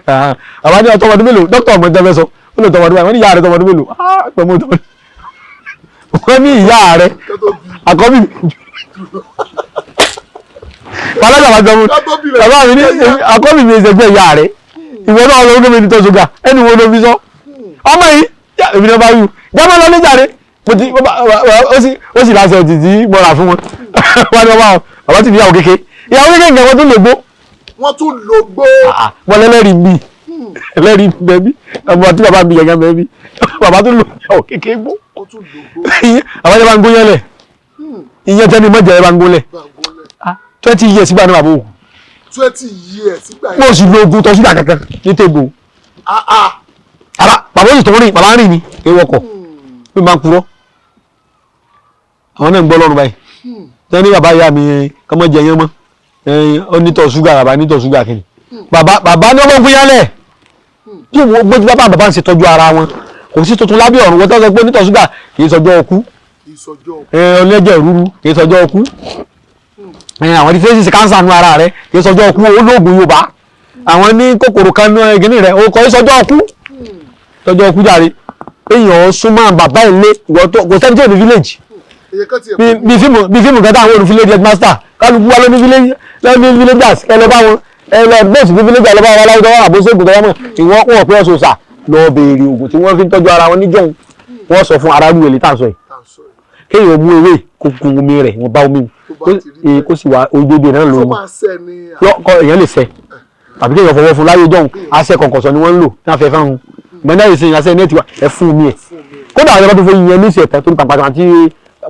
Bàbá ní ọtọ́ ọmọdún mélòó? Dókítà ọmọ ìjọba sọ ó lè tọmọdún báyìí. Wọ́n ní ìyá rẹ̀ tọmọdún mélòó? Ah, pẹ̀mú tọmọdún. Wọ́n ní ìyá rẹ̀ Kó tó bí. àkọ́bí mi. Bàbá bàbá jọ mú. Kó tó bí rẹ̀. Bàbá mi ní àkọ́bí mi ẹsẹ̀ ìyá rẹ̀. Ìwọ náà lọ gbé mi ní tọ́sùgà ẹni wo ló fi sọ. Ọmọ yìí èmi náà bá wí. Jábọ́ lọ níjàre. Mo ti ó sì láṣẹ òtítì mọ́ra fún wọn. Wọ́n ní bàbá bàbá ti fi ìyàwó kéke. Ìyàwó kéke nǹkan wọn tó lè gbó. Wọ́n tún lò gbó. Wọ́n lẹ́lẹ́rìí mi, ẹlẹ́rìí bẹ́ẹ̀ bí ọmọ tí bàbá mi gẹ́gẹ́ bẹ́ẹ̀ bí bàbá tó lò ìyàwó kéke gbó. Wọ́n tún lò gbó. Àwọn ẹ̀jẹ̀ bá ń gbóyán lẹ̀, ìyẹn tẹ́ni mọ́jà ẹ̀ bá ń gbólẹ̀. Gbàngólẹ̀. 20 years sígbà náà bàbá òkú. 20 years sígbà Mo yẹn. sì lo oògùn tọ́sídà kankan ní tèbò. Ah ah. Bàbá ó sì tó rìn, bàbá ń rìn ní ewọkọ̀ bí máa ń purọ́. Àwọn náà ń gbọ́ lọ́rùn báyìí tẹ́ ní bàbá ìyá mi kọ́mọ jẹ yẹn mọ́, ó nítọ̀ ṣúgà, bàbá nítọ̀ ṣúgà kìnnì. Bàbá ní ọmọ gbóyán lẹ̀ tí wọ́n gbójú. Bàbá bàbá ń ṣe tọ́jú ara wọn, kò sí tuntun lábẹ́ ọ̀run. Wọ́n tọ́ sọ pé nítọ̀ ṣúgà kì í sọjọ́ ọkú. Ìsọjọ́. Ọlẹ́jẹ̀ rúru kì í sọjọ́ ọkú. Àwọn tí fèsì cancer nu ara rẹ kì í sọjọ́ ọkú. Olóògùn Yorùbá, àwọn ní kòkòrò kan ní ẹgìnì rẹ, ó kọ́ í sọjọ́ ọkú, sọjọ́ ọkú jáde. Èèyàn súnmọ́ bàbá ilé ìwọ tó kò sẹ́ni tí ò ní village. Èyí kan tiẹ̀. Bí fíìmù kan táwọn olùfilé headmaster kálukú wa ló ní village, ló ní villagers. Ẹ lọ bá wọn, ẹ lọ bẹ́ẹ̀ sì ní village, lọ bá wọn aláwùjọ wọn àbóṣègùn tó wọ́n mọ̀ ìwọ́n wọ́n pé ọ̀ṣọ̀ṣà lọ béèrè oògùn tí wọ́n fi ń tọ́jú ara wọn níjọ́un. Wọ́n sọ fún aráàlú èlé tá à ń sọ yìí. Tá à ń sọ yìí. Kéèyàn mú ewé kó kun omi rẹ̀, wọ́n bá omi mu. Tó bá ti rí bẹ́ẹ̀. Kó sì wá ojoojúmọ́ náà Tó lóru. máa sẹ́ ni. Kọ èèyàn lè sẹ tàbí kéèyàn fọwọ́ fún. Láyé jọ̀hún, aṣẹ kọ̀ǹkọ̀sọ ni wọ́n ń lò ní àfẹ́ fáwọn gbẹ̀ndà yìí sìn, aṣẹ nẹ́ẹ̀tì wa ẹ fún omi ẹ̀. Fún mi. Kódà àwọn ọba tó fẹ́ yẹn ní ìṣẹ̀tẹ̀ tó ní pàpàtà àti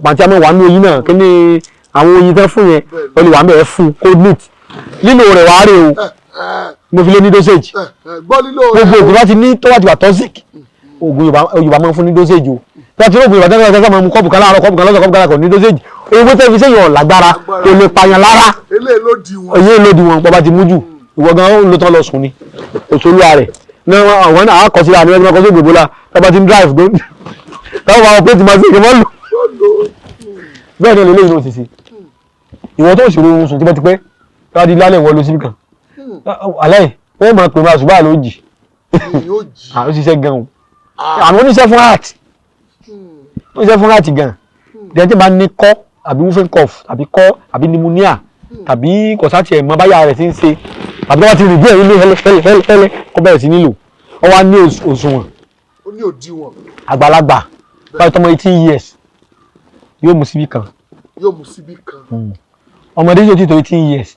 pàǹtí àmọ́ wà nínú oyin náà, kí ni àwọn oyin tẹ́ fún yẹn, ó lè wà ń bẹ̀, ẹ fún kó neat. Lílo rẹ̀ wàá rè o, mo fi lé ní dosage. Gbọ́ lílo. Gbogbo ògùn bá ti ní tó bá ti wà toxic, ògùn Yorùbá máa ń fún ní dosage o. Tí a ti rí ògùn Yorùbá tẹ́lẹ̀ tẹ́lẹ̀ máa mú kọ́ọ̀pù kan láàárọ̀, kọ́ọ̀pù kan lọ́sàn, kọ́ọ̀pù kan láàárọ̀, ní dosage. Owó tẹ́ fi sẹ́yìn ọ̀lágbára, kò lè pààyàn lára. Eléyìí ló di wọn. Èyí ló di wọn. Bọ́ bá ti mú jù, ìwọ gan ó ló tán lọ sùn ni òṣèlú rẹ̀ ní àwọn náà àkọsílẹ̀ àní ẹgbẹ́ kọsí gbogbo la tọ́ba ti ń drive gbó tọ́ba máa pé tí máa ṣe ìgbìmọ̀ lò. Yóò lò. Bẹ́ẹ̀ ni eléyìí ló ti ṣe. Ìwọ tó sì rọrùn sùn tipẹ́tipẹ́, tọ́ba ti lálẹ́, ìwọ lọ síbi kan alẹ́, wọ́n máa pè máa ṣùgbọ́n àlọ́ jì. Yóò jí. Ó ṣiṣẹ́ gan o. Àwọn oníṣẹ́ fún heart, ó ṣiṣẹ́ fún heart gan. Dẹ́n tí bá ní kọ́ àbí whooping cough tàbí kọ́ àbí pneumonia tàbí kọ̀sátì ẹ̀ mọ́ báyà rẹ̀ ti ń ṣe tàbí wọ́n ti rìn díẹ̀ nílé hẹ́lẹ́ hẹ́lẹ́ hẹ́lẹ́ hẹ́lẹ́ kó bẹ̀rẹ̀ sí nílò, ọ wá ní òṣùwọ̀n. Ó ní òdiwọ̀n. Àgbàlagbà báyìí tọmọ 18 years yóò mú síbí kan. Yóò mú síbí kan. Ọmọdé yóò ti tó 18 years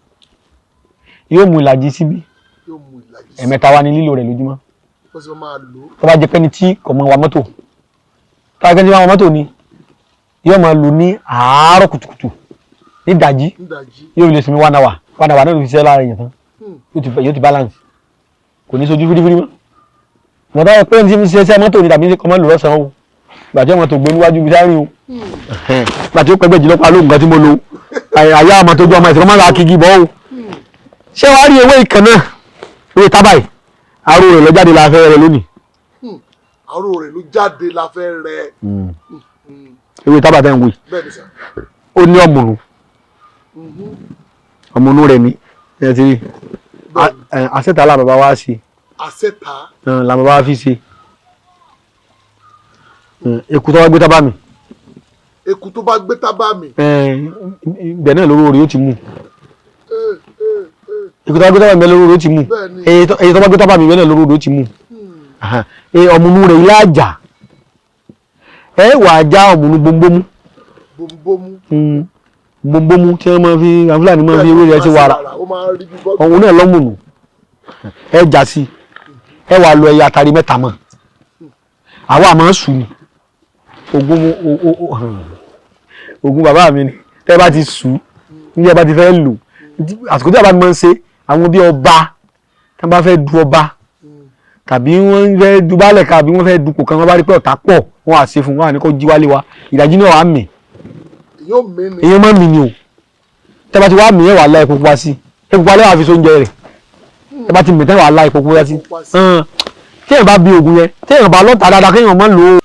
yóò mú ìlàjì síbí. Yóò mú ìlàjì sí. Ẹ̀mẹ́ta wá ní lílò rẹ̀ lójúmọ́. Ó sì máa lò ó. Tó bá jẹ́ pẹ́ni tí kò mọ wa mọ́tò, tó bá jẹ́ pẹ́ni tí wọ́n wa mọ́tò ni, yóò máa lò ní àárọ̀ kùtùkùtù, ní ìdájí. Nídàjí. Yóò lè sinmi 1 hour, 1 hour náà ló fi ṣiṣẹ́ lára èèyàn tán. Yóò ti balance, kò ní sojú fírífírí mọ́. Mọ̀ tó yẹ pé ní ti ṣe iṣẹ́ mọ́tò ni tàbí kọ́ mọ́ lò lọ́sàn-án o, gbà tí ọmọ tó gbé níwájú ibi sáré o, gbà tí ó pẹ́gbẹ́ jùlọ pa lóògùn kan tí mo lo àyà ọmọ tó ju ọmọ ìsìnkú máa ń kíkí bọ́ o. Ṣé wàá rí ewé ìkànnà náà, ewé tábà yìí, aró rẹ̀ lọ jáde la fẹ́ rẹ lónìí. Àrò rẹ̀ ló jáde la fẹ́ rẹ. Ewé tábà tẹ́ ń wí, Bẹ́ẹ̀ ni sà. ó ní ọ̀mùnú. Ọ̀mùnú rẹ̀ ni ẹ ti rí. Bẹ́ẹ̀ ni. Àṣetà la bàbá wa ṣe. Àṣetà. La bàbá wa fi ṣe eku tó wá gbé tábà mi. Eku tó bá gbé tábà mi. Ibẹ̀ náà lóró rẹ̀ ó ti mú. Eku tó bá gbé tábà mi, bẹ́ẹ̀ lóró rẹ̀ ó ti mú. Bẹ́ẹ̀ ni. Èyí tó bá gbé tábà mi, bẹ́ẹ̀ náà lóró rẹ̀ ó ti mú. Ọ̀mùnú rẹ̀ ilé àjà ẹ wà á já ọ̀mùnú gbóngbómú. Bombomu. Gbóngbómú tí wọ́n máa fi, àwọn Fúlàní máa fi ewé rẹ̀ ṣe wàrà. Ó máa ń rí bí bọ́ọ̀gì. Ọ̀hún náà lọ́mùnú, ẹ já sí, ẹ wà lọ ẹyà àtàrí mẹ́ta mọ́. Àwa àmọ́ sùn ni ogun ogun bàbá mi ni. Tẹ́ bá ti sùn ní ẹ bá ti fẹ́ lò, àsìkò tí bàbá mi máa ń ṣe, àwọn bí ọba tí wọ́n bá fẹ́ du ọba tàbí wọ́n fẹ́ du baálẹ̀ kan àbí wọ́n fẹ́ dupò kan, wọ́n bá rí pé ọ̀tá pọ̀, wọ́n á ṣe fún wọn, á ní kó jí wálé wa, ìdájí náà wà á mì. Yóò mí ni. Èèyàn máa ń mì ni o. Tẹ́ bá ti wá mì, ẹ̀ wà lá epo pupa sí. Epo pupa lẹ́wà fi sóúnjẹ rẹ̀. Tẹ́ bá ti mì tẹ́, wà lá epo pupa sí. Téèyàn bá bí oògùn yẹn, téèyàn bá lọ́ta dáadáa, kéèyàn má lò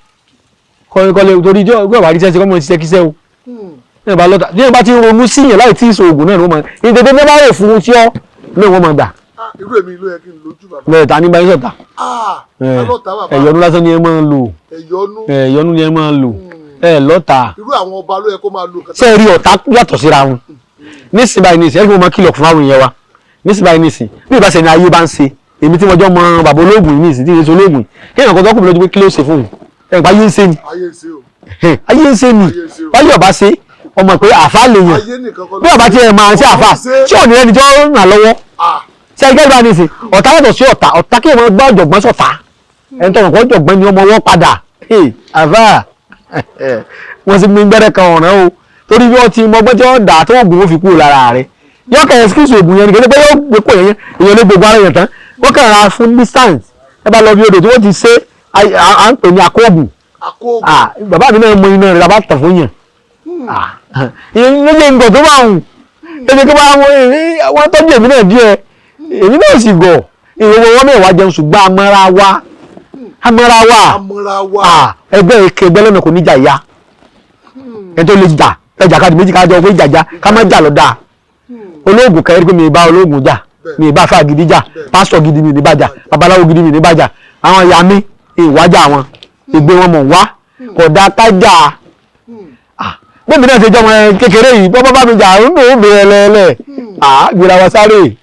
ó kọ́lé torí ijó ìgbà wà rí sẹ́sẹ́ kọ́ mọ́ ṣiṣẹ́ kíṣẹ́ o. Téèyàn bá lọ́ta, téèyàn bá ti ronú sí yẹn láì tí ì sọ oògùn náà ni wọ́n máa ní tètè bá rò fún un tí ọ́ náà wọ́n máa gbà. Ah. Irú èmi ló yẹ kí n lójú, bàbá. Bẹ́ẹ̀, ta ní báyìí sọ̀tà? Ah, alọ́ta, bàbá. Ẹ̀yọ́nú lásán ni ẹ máa ń lò. Ẹ̀yọ́nú. Ẹ̀yọ́nú ni ẹ máa ń lò, ẹ lọ́ta. Irú àwọn ọba ló yẹ kó máa lo nǹkan. Ṣé ẹ rí, ọ̀tá yàtọ̀ síra wọn. Nísìnyí báyìí, nísìnyí ẹ kí wọ́n máa kìlọ̀ fún àwọn èèyàn wa. Nísìnyí báyìí, nísìnyí, bí ìbá ṣe ni ayé bá ń ṣe, èmi tí mo jọ mọ bàbá olóògùn yìí nísìnyí, tí ìṣe olóògùn yìí, kéèyàn kan tó kù mí lójú pé kí ló ṣe fún un, ẹ̀ pa ayé ń ṣe ni. Ayé ń ṣe o. Ayé ń ṣe ni. Báyọ̀ ọba ṣe ọmọ pé àfa lè yàn. Ayé nìkan kọ́ ló Bí ọba tí ẹ máa ń ṣe àfa tí ò ní ẹni tí ó ràn lọ́wọ́. Ṣe ẹgbẹ́ ìbá nísìn, ọ̀tá yàtọ̀ sí ọ̀tá. Ọ̀tá kí wọ́n gbá ọ̀jọ̀gbọ́n sọ̀tá, ẹni tó ọ̀pọ̀ ọ̀jọ̀gbọ́n ni ọmọ wọn padà. Hey, àfà, wọ́n sì mú gbẹ́rẹ́ kan ọ̀ràn o, torí bí wọ́n ti mọ ọgbọ́n tí wọ́n dà tó oògùn ó fi kúrò lára rẹ̀, yóò kẹ́ excuse oògùn yẹn ni. Kí pé yóò gbé kó yẹn, èèyàn lé gbogbo ara yẹn tán, wọ́n kàn ra fún distance. Ẹ bá lọ bí odò tí wọ́n ti ṣe, à ń pè ní akóògùn. Àkóògùn. Ah, bàbá mi náà mọ iná rẹ̀ bá tàn fún yàn. Ah, ìyẹn ló jẹ́ nǹkan tó bá wù ẹni tó bá wọ́n tọ́jú èmi náà díẹ̀, èmi náà sì gọ̀ ìwọ wọn mẹ́wàá jẹun, ṣùgbọ́n amọ́ra wa, amọ́ra wa. Amúra wa. Ah, ẹgbẹ́ ike ẹgbẹ́ lọ́nà kò ní jà ya. Ẹni tó lè jà ẹjà káàdì méjì kájọ pé jàjà ká má jà lọ́dà. Olóògùn kẹrin pé mi ì bá olóògùn jà, mi ì bá afá gidi jà, pásítọ̀ gidi mi ì ní bá jà, babaláwo gidi mi ì ní bá jà. Àwọn ìyá mi ìwájà wọn, ìgbé wọn mọ̀ wá kódà kájà. Bẹ́ẹ̀ mi náà ṣe jọmọ kékeré yìí, bọ́ bá mi jà ń dùn ún bẹ̀rẹ̀ lẹ́lẹ̀, gbéra wa sáré.